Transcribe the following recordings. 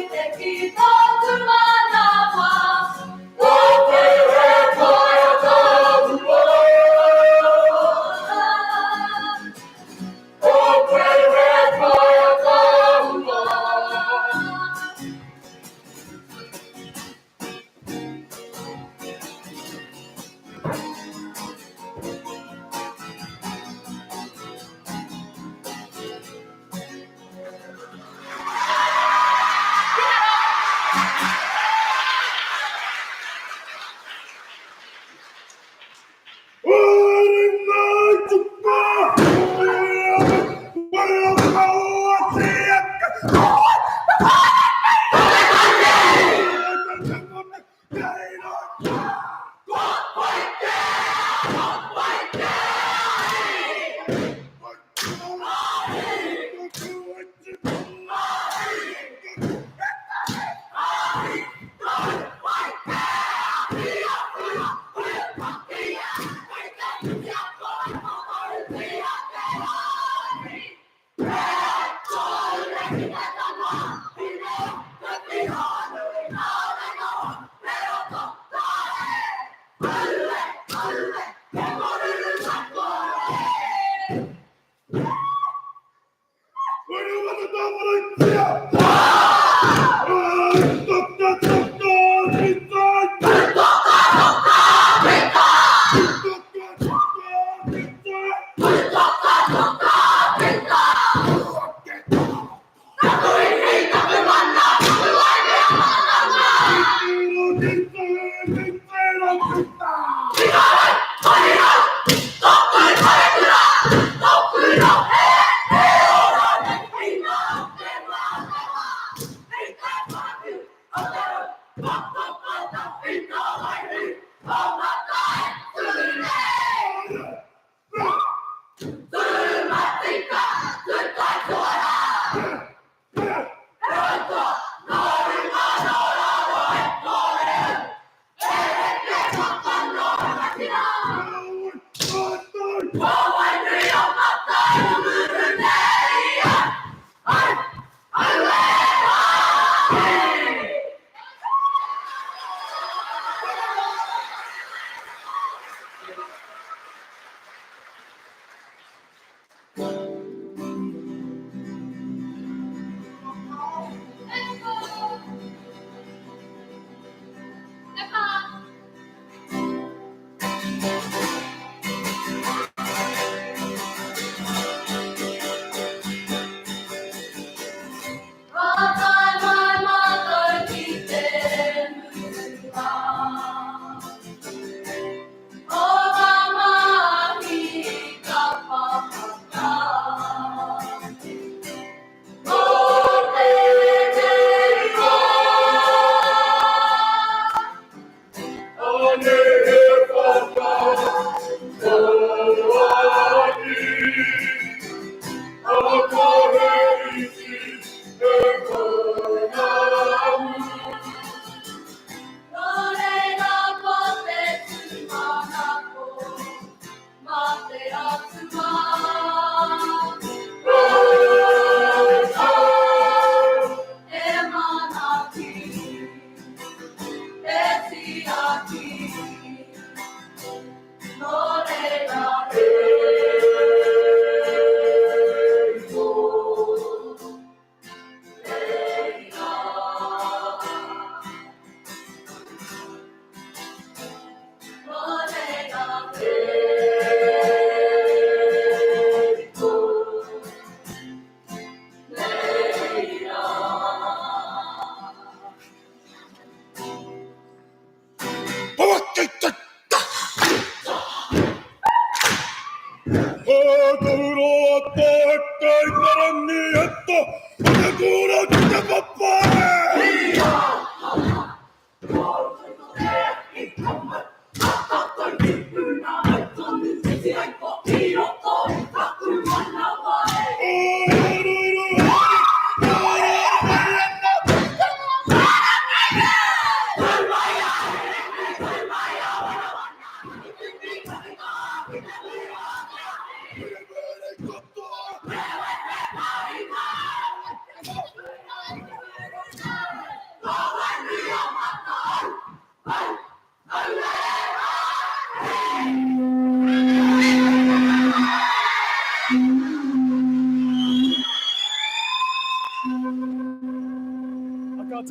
te ki tōku manawa.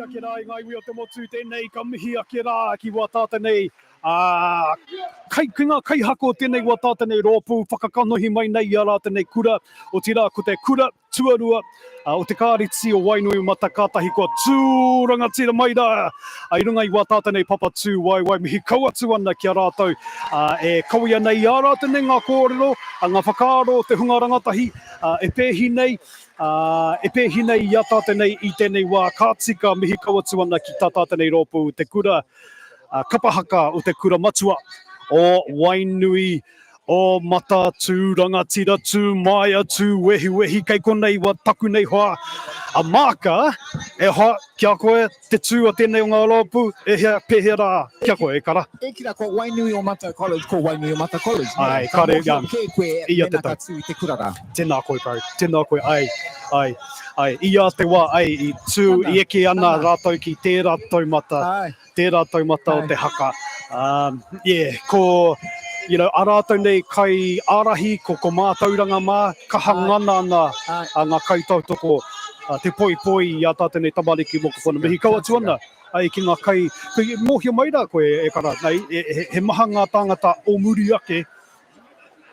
ake rā i ngā iwi o te motu, tēnei ka mihi ake rā ki wā tātou nei, ā, kai, ki ngā kaihaka o tēnei wā tātou nei rōpū whakakanohi mai nei i a rātou nei kura, otirā ko te kura tuarua o te Kāreti o Wainuiomata kātahi kua tū rangatira mai rā i runga i wā tātou nei papa tū waewae mihi kau atu ana ki a rātou e kawe ana i ā rātou nei ngā kōrero, ngā whakaaro o te hunga rangatahi e pēhi nei, e pēhi nei i a tātou nei i tēnei wā ka tika mihi kau atu ana ki tā tātou nei rōpū te kura kapa haka o te kura matua o Wainui O mata, tū rangatira, tū maia, tū wehiwehi, kei konei wa taku nei hoa a Maaka, e hoa, ki a koe te tū o tēnei o ngā rōpū, e hea, pēhea rā, ki a koe, e kara. E kira, ko Wainui o Mata College, ko Wainui o Mata College, nē? Ai, kare, Ka mōhio kē koe ia te mēnā tau. ka tū i te kura rā. Tēnā koe, bro, tēnā koe, ai, ai, ai, i a te wā, ai, i tū, Ana, i eke ana ana. rātou ki tērā taumata. Ai. Tērā taumata o te haka. Um, yeah, ko, you know, a rātou nei kai ārahi, ko, ko mātauranga mā, kaha ngana ana a ngā kaitautoko uh, te poipoi i a tātou nei tamariki mokopuna. Mihi kau atu ana ai ki ngā kai, kai mōhio mai rā koe e kara, nei, e, he, he maha ngā tāngata o muri ake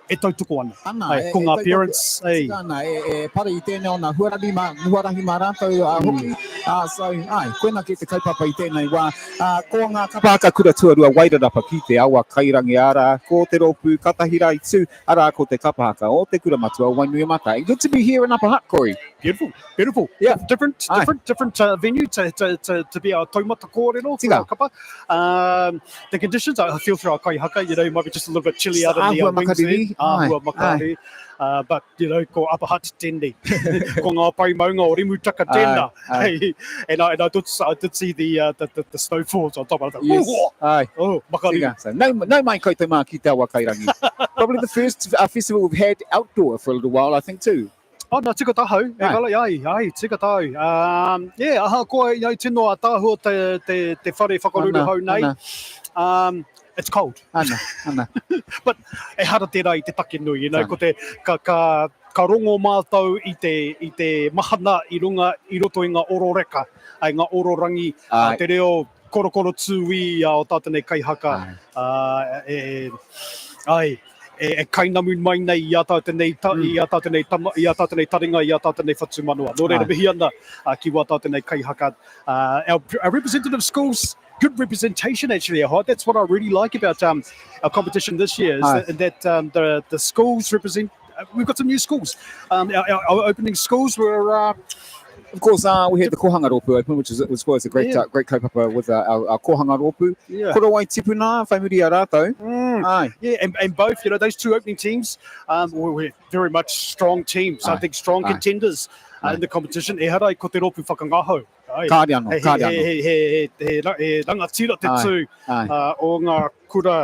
e tautoko ana. Ana, Ai, e, ko e ngā tautoko, parents, ei. Tika ana, e, e pare i tēnei o ngā huarahi mā, huarahi mā rātou uh, hoki. Uh, so, ai, koina ki te kaupapa i tēnei wā. Uh, ko ngā kapa haka kura tuarua Wairarapa ki te awa kairangi arā, ko te rōpū katahi rā i tū, arā, ko te kapa haka o te kura matua o Wainuiomata. And good to be here in Upper Hutt, Corey. Beautiful, beautiful. Yeah. Different, Ai. different, different uh, venue to, to, to, to be our taumata kōrero for Tika. our kapa. Um, the conditions, I feel for our kaihaka, you know, might be just a little bit chilly out in the uh, wings there. Āhua makariri. Āhua makariri. Uh, but, you know, ko Upper Hutt tēnei. ko ngā pai maunga o Rimutaka tēnā. Ai, and I, and I, did, I did see the, uh, the, the, the snowfalls on top. I was like, Yes. oh, Ai. oh, makariri. Tika. So, nau, nau mai koutou mā ki te awa kairangi. Probably the first uh, festival we've had outdoor for a little while, I think, too. Oh, nā, tika tāhau. E kala, ai, ai, tika tāhau. Um, yeah, ahakoa, you know, tino ātaahua te, te, te whare whakaruruhau nei. Ana, Um, it's cold. ana, ana. But ehara tērā i te take nui, you know, Ana. ko te, ka, ka, ka rongo mātou i te, i te mahana i runga, i roto i ngā oro reka, ai, ngā oro rangi, Ai. te reo korokoro tūī a o tātou nei kaihaka, Ai. uh, e, ai, e, e kainamu mai nei i a tātou nei, ta, mm. i a tātou nei, tama, i a tātou nei taringa, i a tātou nei whatumanawa. Nō reira, mihi ana uh, ki wā tātou nei kaihaka. Uh, our, our representative schools, good representation actually, Ahoa. That's what I really like about um, our competition this year, is Aye. that, that um, the, the schools represent, uh, we've got some new schools. Um, our, our, our opening schools were... Uh, Of course, uh, we had the Kohanga Rōpū open, which is, which was a great, Yeah. uh, great kaupapa with uh, our, our Kohanga Rōpū. yeah. Korowai Tipuna, whai muri a rātou. Mm. Ai. Yeah, and, and both, you know, those two opening teams um, were, were very much strong teams. I Aye. think strong Aye. contenders uh, Aye. in the competition. Ehara i ko te rōpū whakangahau. Ai. Kāre anō, He, he, kāre anō. he, he, he, he, ra- he rangatira te Aye. tū Ai. uh, o ngā kura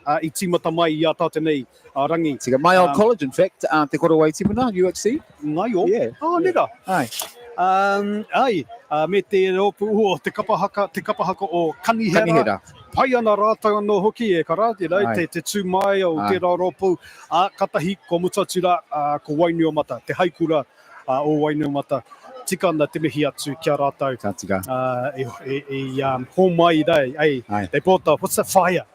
uh, i tīmata mai i a tātou nei uh, rangi. Tika, my old Um, college, in fact, uh, Te Korowai Tipuna, UHC. Ngaio. Yeah. Oh, nera. Ai. Um, ai, uh, me te rōpū o te kapa haka, te kapa haka o Kanihera. Kanihera. Pai ana rātou anō hoki e kara, you know, Ai. te, te tū mai o Ai. tērā rōpū. A, katahi, ko mutu atu rā, uh, ko Wainuiomata, te haikura uh, o Wainuiomata. Tika ana te mihi atu ki a rātou. Ka tika. Uh, e, e, e um, hōmai rei, ei, Ai. they brought the, what's the fire?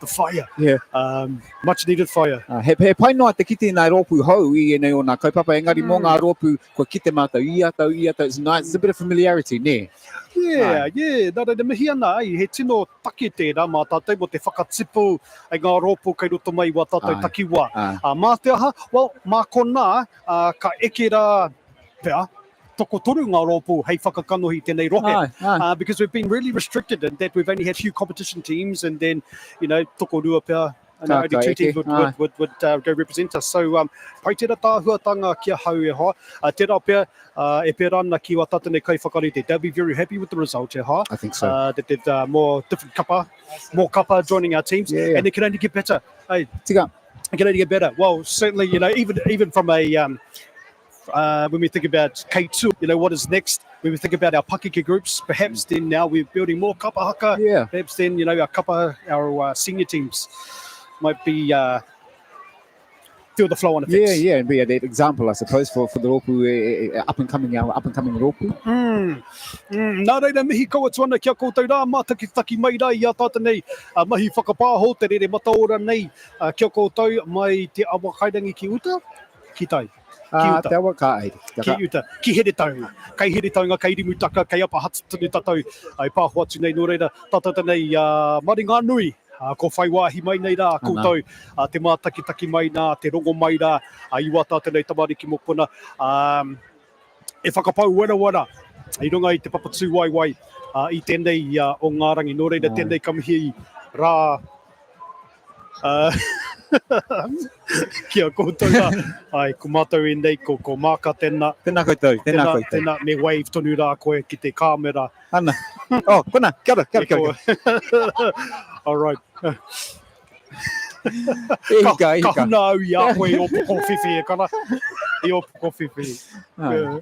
the fire. Yeah. Um, much needed fire. Uh, he, he pai noa te kite i ngā rōpū hou i ēnei o ngā kaupapa, engari mō Mm. ngā rōpū kua kite mātou ia tau, ia tau, it's nice, it's a bit of familiarity, nē? Yeah, yeah, nā reira mihi ana, ai, he tino take tērā mā tātou mō te whakatipu i ngā rōpū kei roto mai i wā tātou Ai. takiwā. Ai. Uh, mā te aha, well, mā konā, uh, ka eke rā pea, tokotoru ngā rōpū hei whakakanohi tēnei rohe. Ai, ai. Uh, because we've been really restricted in that we've only had few competition teams and then, you know, tokorua pea, and Ka- only ka two eke, teams would, ai. would, would, would uh, go represent us. So, um, pai tērā tāhuatanga ki ahau e hoa. Uh, tērā pea, uh, e pērā ana ki wā tātou nei kaiwhakarite. They'll be very happy with the result, e hoa. I think so. Uh, that they've uh, more different kapa, more kapa joining our teams, Yeah, yeah. and it can only get better. Hey, Tika. it can only get better. Well, certainly, you know, even even from a um, uh, when we think about K2, you know, what is next? When we think about our pakeke groups, perhaps then now we're building more kapa haka. Yeah. Perhaps then, you know, our kapa, our uh, senior teams might be uh, Feel the flow on effects. Yeah, yeah, and be that example, I suppose, for, for the rōpū e, e, e, up and coming, our up and coming rōpū. Mm. Mm. Nā reira, mihi kau atu ana ki a koutou rā, mātakitaki mai rā i a tātou nei a mahi whakapāho, te rere mataora nei a, ki a koutou mai te awa kairangi ki uta, ki tai. Ki Ah, uta. te awa ka ai. Ki uta, ki Heretaunga. Kei Heretaunga, kei Rimutaka, kei Upper Hutt tonu tātou i pāho atu nei. Nō reira, tātou tenei a Maringanui, Ā, ko whai wāhi mai nei rā koutou, ā, te mātakitaki mai nā, te rongo mai rā, ā, i wā tātou nei tamariki mokopuna, ā, e whakapau warawara i runga i te papa tūwaewae, ā, i tēnei ā, o ngā rangi. Nō reira, tēnei ka mihi rā, ā, ki a koutou rā. Āe, ko mātou ēnei, ko, ko Māka tēnā. Tēnā koutou, tēnā Tēnā, koutou. tēnā, me wave tonu rā koe ki te kāmera. Ana. Oh, kona, kia ora, kia ora, kia ora. All right. E hika, e Ka hika. huna au i a koe i o pokowhiwhi e kana. I o pokowhiwhi. Ai.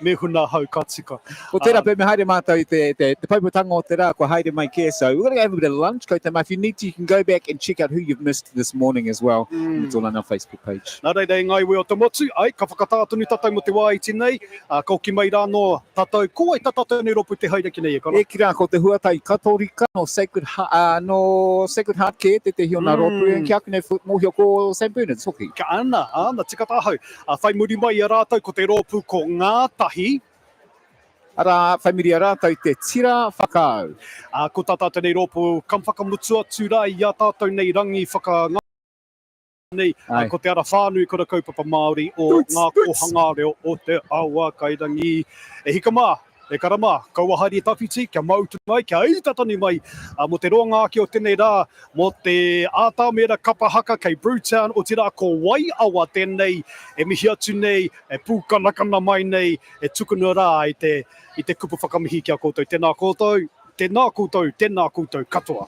Me huna hau ka tika. Ko tērā pea me haere mātou i te, te, te pauputanga o te rā, kua haere mai kē. So we're going to have a bit of lunch, koutou mā. If you need to, you can go back and check out who you've missed this morning as well. Mm. It's all on our Facebook page. Nā reira e ngā iwi o te motu, ai, ka whakatā tonu tātou mo te wā iti nei, ā, ka hoki mai rā anō tātou, ko wai tā tātou nei rōpū te haere ki nei e kara? E ki rā, ko te huatai Katorika no Sacred Heart, ā, no Sacred Heart kē tētehi o nā rōpū, mm. ki aku nei mōhio ko St. Bernard's hoki. Ka ana, ana, tika tāhau. Ā, whai muri mai i a rātou ko te rōpū ko Ngātahi. Arā, whai muri i a rātou te tira whakaau. Ā, ko tā tātou nei rōpū, kam whakamutu atu rā i ā tātou nei rangi whakangā. Nei, Ai. ko te ara whānui kura kaupapa Māori o Toots, ngā toots. kōhangā reo o te awa kairangi. E hika mā, e kara mā, kaua haere i tawhiti, kia mau tonu mai, kia ita tonu mai mō te roanga ake o tēnei rā, mō te ātamera kapa haka kei Brewtown, otirā ko Waiawa tēnei e mihi atu nei, e pūkanakana mai nei, e tukuna rā i te, i te kupu whakamihi ki a koutou. Tēnā koutou, tēnā koutou, tēnā koutou katoa.